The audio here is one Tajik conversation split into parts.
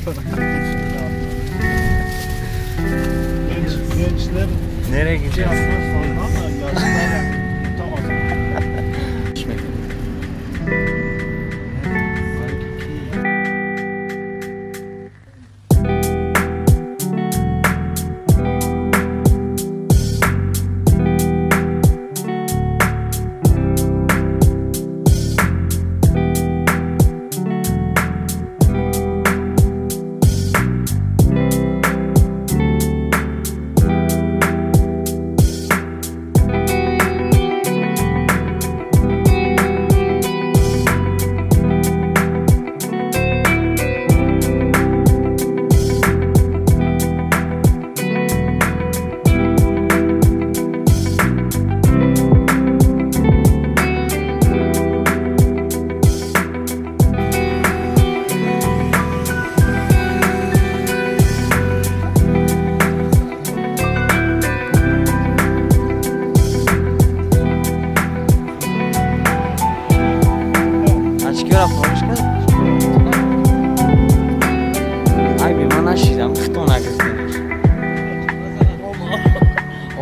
Gençler Nereye gideceğiz? Ama yaşlılar tutamaz.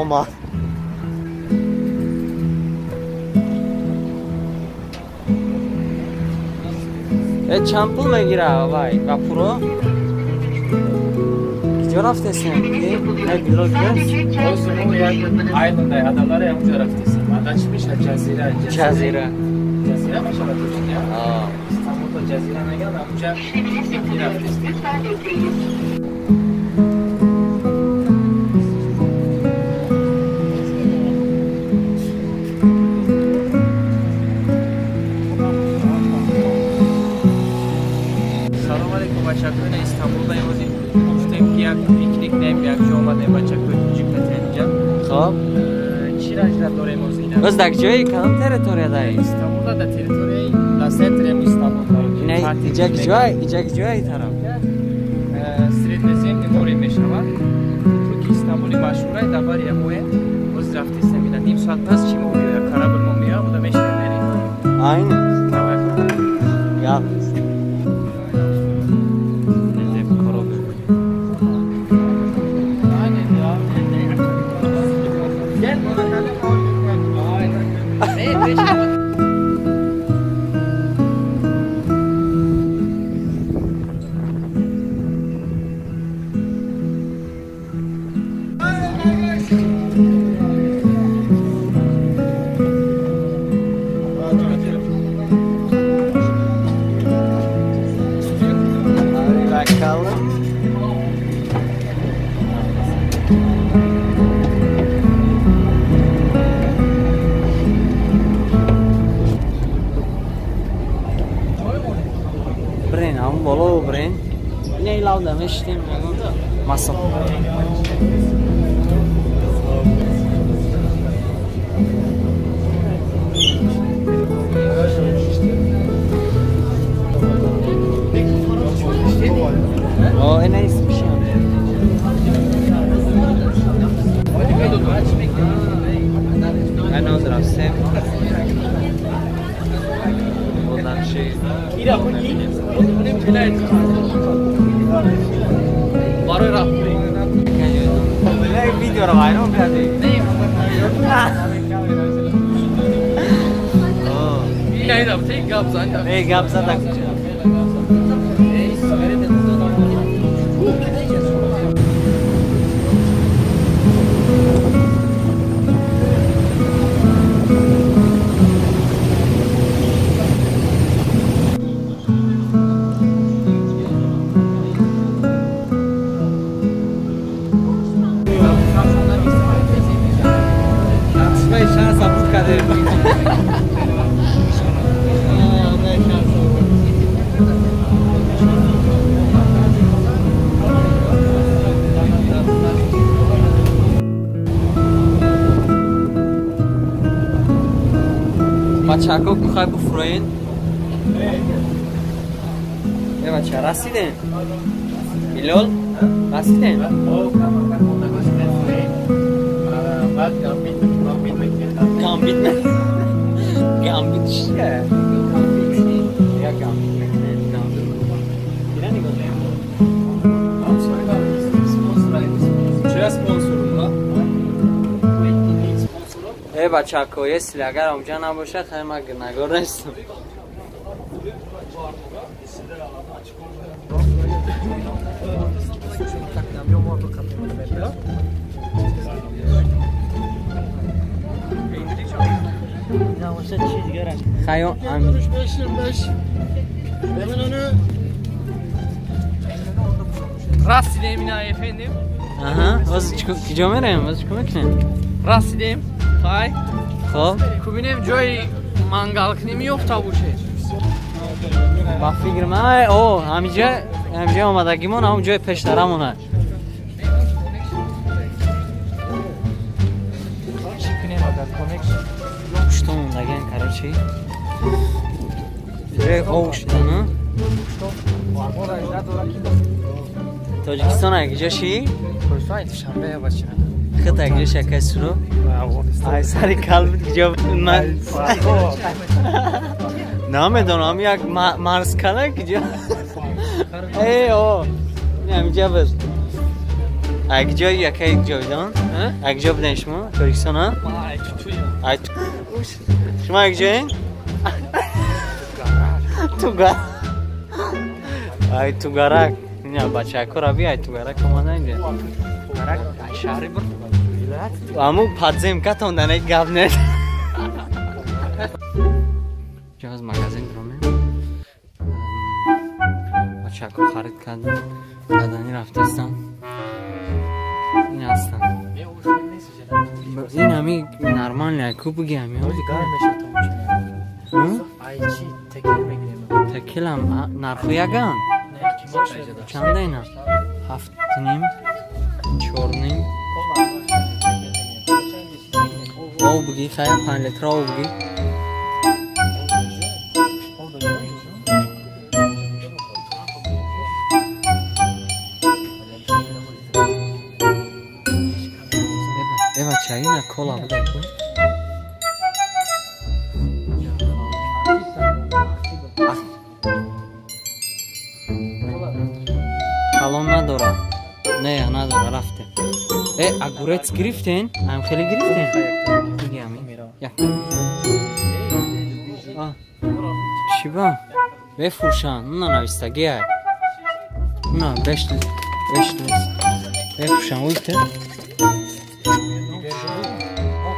Oma. Чанд пул мегира вай вапуро? Куҷо рафтесем? Айнандай адамлар ҳамҷо рафтесем. Ада чӣ мешавад? Ҷазира. Ҷазира. Ҷазира мешавад тоҷикия? Истанбулда ҷазира мегӯянд, ҳамҷа рафтесем. Хоб. Чӣ раҷра дорем оз ина? Оз дар ҷои кадом территория даи? Истанбулда дар территорияи дар центри Истанбул. Ина иҷа ҷой, иҷа ҷои тараф. Среднеземный море мешавад. Турки Истанбули машҳурай дар бари ҳамое. Оз рафтесем ина ним соат пас чӣ мо меояд? Корабль мо меояд, ода мешавем мерем. Айна. Гап. Брен, ам боло брен. Ина илавда мешитем, масо. О, ина испишам. Ана рафтем. Видеоро вайрон кардӣ. Не, гап зада куҷо? Бачако кухай буфроен. Э бача, расидем? Билол, расидем? Гамбит. Гамбит чие? Я гамбит мекунем, гамбит. Ина нигоҳ. Бачако, если агар онҷа набошад, хай ман гунагор нестам. Хайо, Расидем ина efendim. Аҳа, боз куҷо мерем? Боз чикор мекунем? Расидем. Хай. Хоб. Кубинем ҷои мангал кунем ёфта бошед. Ба фикр ман, о, ҳамиҷа омадагимон, ҳамон ҷои пештарамона. Чӣ кунем агар connection? Пушто мондагиан, короче. Ҷои ов шудану. Тоҷикистон якҷо ши? Тоҷикистон Душанбе бача. Хит якҷо шакай суро? Ай сари кал буд киҷо ман намедонам як марскала киҷо. Э о, ҳамиҷа буд. Якҷо якай ҷовидон? Якҷо будем шумо? Тоҷикистон, а? Ай шумо якҷоен? Туга. Ай тугарак. Не, бачако раби ай тугарак омада инҷа. Тугарак ай шаҳри бур. Аму подземкатон дан ҳеҷ гап нест. Ҷоз магазин дромем. Бачако харид кардем. Кардани рафтестам. Ин ҳастам. Ин ҳами нормально ку буги ҳами. Ай чи текил мегирем? Текилам нарху яган. Чанда ина? 7.5, 4.5. Об буги, хайр 5 литр об буги. Эва чай ина кола буда ку. Калон надора. Не, надора, рафте. Э, огурец гирифтен? Ам хеле гирифтен? Диги ами. Як. А. Чӣ ба? Мефурӯшанд. На навистагӣ ай. На, 5 лит. 5 лит. Мефурӯшанд, уйте.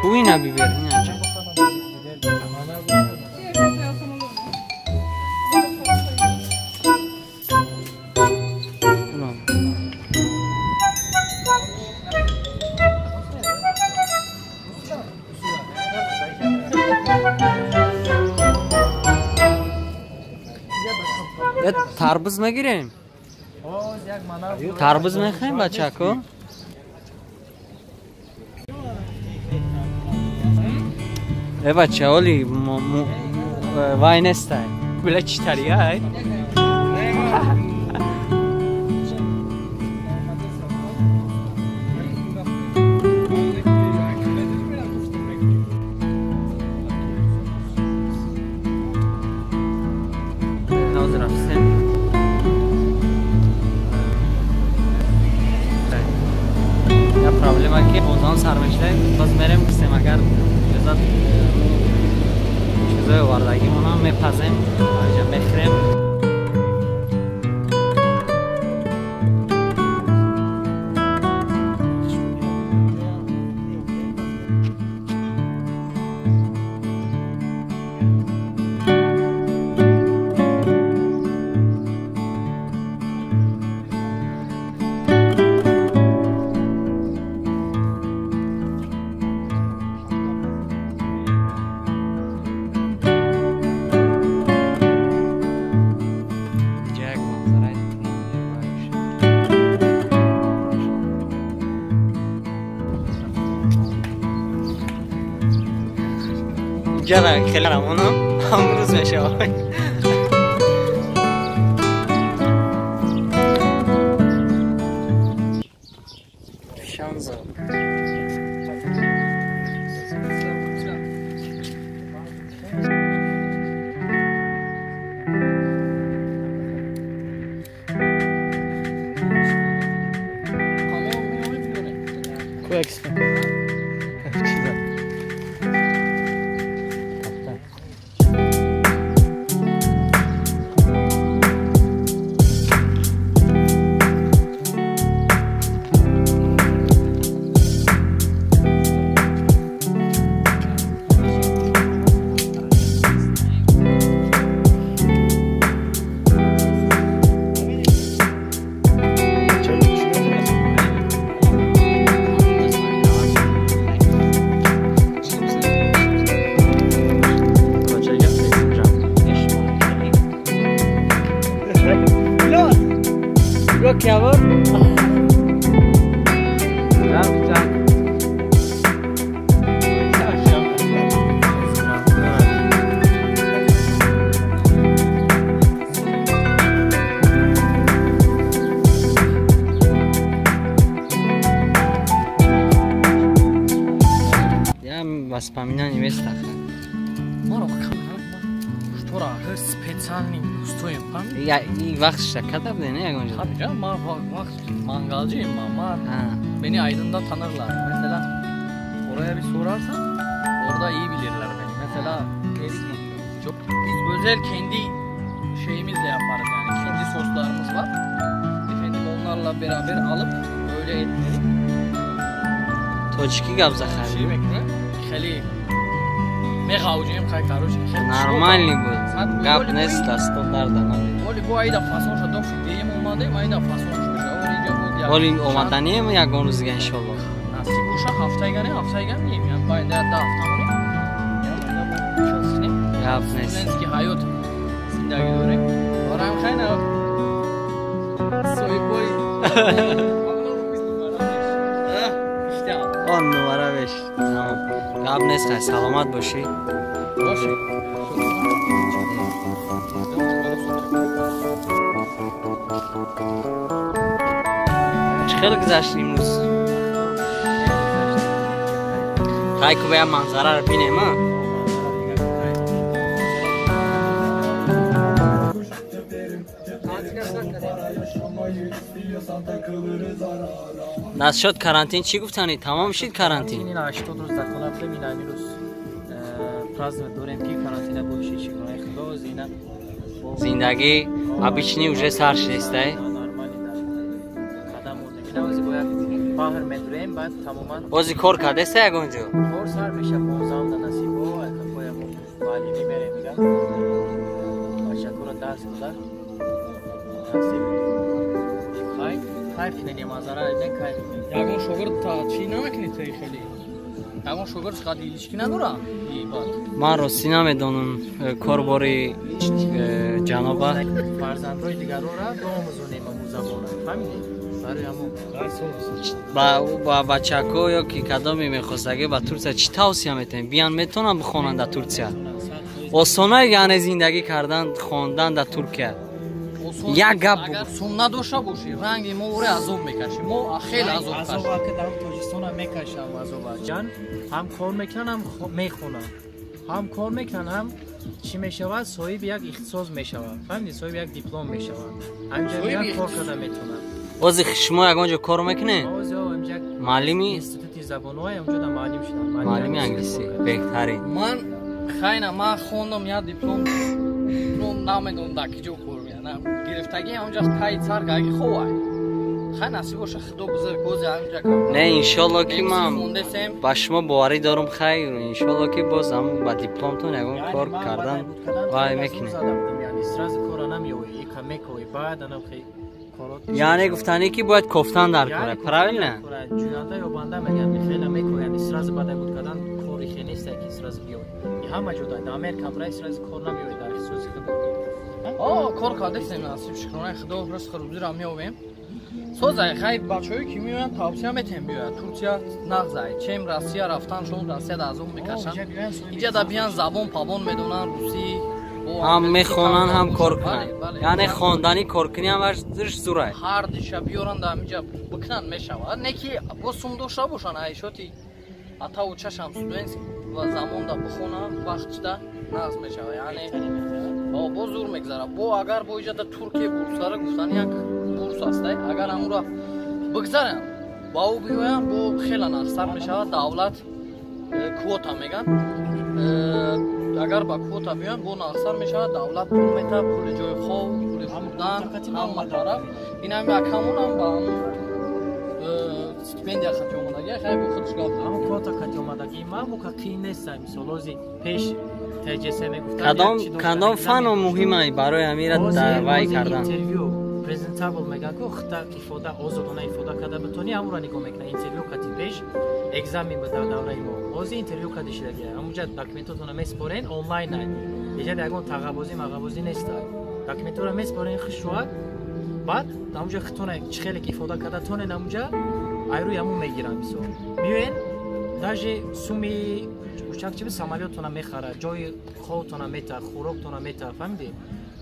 Ку ина бибер, ина ҷа. Тарбуз мегирем? Тарбуз мехоҳем, бачако? Э бача, оли вай нестай. Била читария ай? Проблема ки озон сар мешавад, боз мерем кисем, агар иҷозат чизои овардагимонам мепазем, аҷа мехӯрем. Ҷара хеле рамонам ҳамрӯз мешавад. Шанзо. Нигоҳ киявор. Воспоминания места. Специальный устоем, память? Я и вақт шакада буде, не ягон ҷо? Tabii canım, vakt mangalcıyım ben. Beni Aydın'da tanırlar. Mesela oraya bir sorarsan orada iyi bilirler beni. Mesela çok biz özel kendi şeyimizle yaparız yani. Kendi soslarımız var. Efendim onlarla beraber alıp böyle etleri. Тоҷикӣ гап захар. Чӣ мекунӣ? Хеле меғавҷем, хай короче. Нормальный буд. Гап нест, стандарт намед. Оли бо айда фасон шуд, док шуд. Дем омадем, айда фасон шуд. Оли инҷа буд як. Оли омаданием ягон рӯз дига иншоаллоҳ. Насиб боша ҳафтаигане, ҳафтаиган нем. Яъне ба инда 10 ҳафта монем. Яъне бо чиз кунем. Гап нест. Студентский ҳаёт зиндагӣ дорем. Орам хай на. Соҳибои. Он numara 5. Тамом. Гап нест, хай саломат бошӣ. Бошӣ. Чӣ хеле гузашт имрӯз? Хай ку бая манзараро бинем, а? Насчёт карантин чӣ гуфтанӣ? Тамом шид карантин? Ин 80 рӯз дар хона будем, ин ҳамин рӯз праздновать дорем ки карантина боши, чӣ гуна худо зина. Зиндагӣ обычный уже сар шидестай. Қадам мондем. Ин ози бояд баҳр медурем, баъд тамоман. Ози кор кардеста ягон ҷо? Кор сар меша 15 да насибо, акафоя мо муаллимӣ мерем дига. Бачакура дарс дода. Насиб. Хай, кайф кунем, манзара не кайф. Ягон шогирд та чӣ намекунӣ ту хеле? Ягон шогирд чӣ илишки надора? Ман ростӣ намедонам корбори ҷаноба. Фарзандҳои дигарора биомӯзонем аму забона. Фаҳмидӣ? Барои ҳамон. Ба бачако ё ки кадоме мехостагӣ ба Турсия чӣ тавсия метавонед? Биён метавонанд бихонанд дар Турсия? Осона яъне зиндагӣ кардан, хондан дар Туркия? Як гап агар сум надошта бошӣ, ранги мо оре азоб мекашӣ. Мо хеле азоб кашем. Азоб ки дар Тоҷикистон ҳам мекашам азоб. Ҷан ҳам кор мекунанд, ҳам мехонанд. Ҳам кор мекунанд, ҳам чӣ мешавад? Соҳиби як ихтисос мешавад. Фаҳмидӣ? Соҳиби як диплом мешавад. Ҳаминҷа як кор карда метавонад. Ози шумо ягон ҷо кор мекунед? Муаллими институти забонҳо ҳамҷо да муаллим шудам. Муаллими англисӣ беҳтарин. Ман хайна ман хондам як диплом намедонам дар ки ҷо кор мекунам. Гирифтагӣ ҳамҷа таи царгаги ховай. Хай насиб боша худо бузург бози ҳамҷа кам. Не, иншоалло ки ман ба шумо боварӣ дорам, хайр, иншоалло ки боз ҳам ба дипломтон ягон кор кардан вай мекунед. Яъне сразу кора намеёвӣ, ика мековӣ, баъд анам хей яъне гуфтанӣ ки бояд кофтан дар кора, правильно? Ҷӯянда ё банда мегӯянд, хеле мековӣ, яъне сразу баъд буд кардан кори хе нест ки сразу биёвӣ. Ҳама ҷо дар Америка ҳам рай сразу кор намеёвӣ дар ихтисоси худ. Кор кардесем, насиб шукронаи худо, ризқу рӯзиро меёвем. Созай хай бачаҳое ки меоянд тавсия метем биёянд. Турсия нағзай, чем Россия рафтан, шон Россия да азоб мекашанд. Инҷа да биёянд забон пабон медонанд, русӣ ҳам мехонанд, ҳам кор кунанд. Яъне хондани коркунӣ ҳам варзиш зурай. Ҳар диша биёранд да ҳаминҷа бикунанд мешавад. Не ки бо сум дошта бошанд, айшоти атаву чашам студент ва замонда бихонанд, вақтда нағз мешавад. Яъне бо зур мегзарад. Бо агар бо иҷа да Туркия бурсара гуфтан як бурс аст, агар ҳамура бигзаранд, ба ӯ биёянд, бо хеле нағзтар мешавад. Давлат квота меган. Агар ба квота биёянд, бо нағзтар мешавад. Давлат пул метавад, пули ҷои хоб, пули хӯрдан, ҳама тараф. Ин ҳам якамонам ба ҳамун стипендия хати омадагӣ, хай бо худаш гап. Ҳамун квота хати омадагӣ ман мука қиин нест, мисол ози пеш ТҶС мегуфтанд. Кадом фано муҳимай барои ҳамира дар вай кардан? Интервю презентабл мегӯянд ку худта ифода озодона ифода карда битонӣ, ҳамонро нигоҳ мекунад. Интервю кати пеш экзамен буд дар давраи мо. Ҳозир интервю кади шидагия. Ҳамунҷа документотонро меспорен онлайн ай. Иҷа ягон тағабозӣ мағабозӣ нест ай. Документҳоро меспорен хушвак Баъд ҳамунҷа хитона чӣ хеле ки ифода карда тонен, ҳамунҷа айрӯи ҳамун мегиранд. Мисол, биёен, даже суми учак чи самолётона мехара, ҷои хобтона мета, хӯроктона мета, фаҳмидӣ?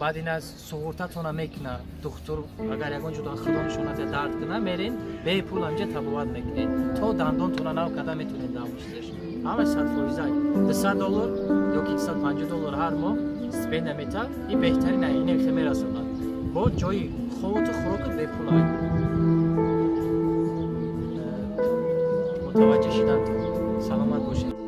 Баъд ина суғуртатона мекуна. Духтур агар ягон ҷо худо нишонате дард куна, мерен, бепул ҳамҷа табобат мекунед, то дандонтона нав карда метонед. Дар чизаш ҳама 100%. $200 ё ки $250 ҳар моҳ стипендия мета. Ин беҳтарин, ин хе мерасонад, бо ҷои хоботу хӯрокат бепул. Мутаваҷҷеҳ шидан, саломат бошед.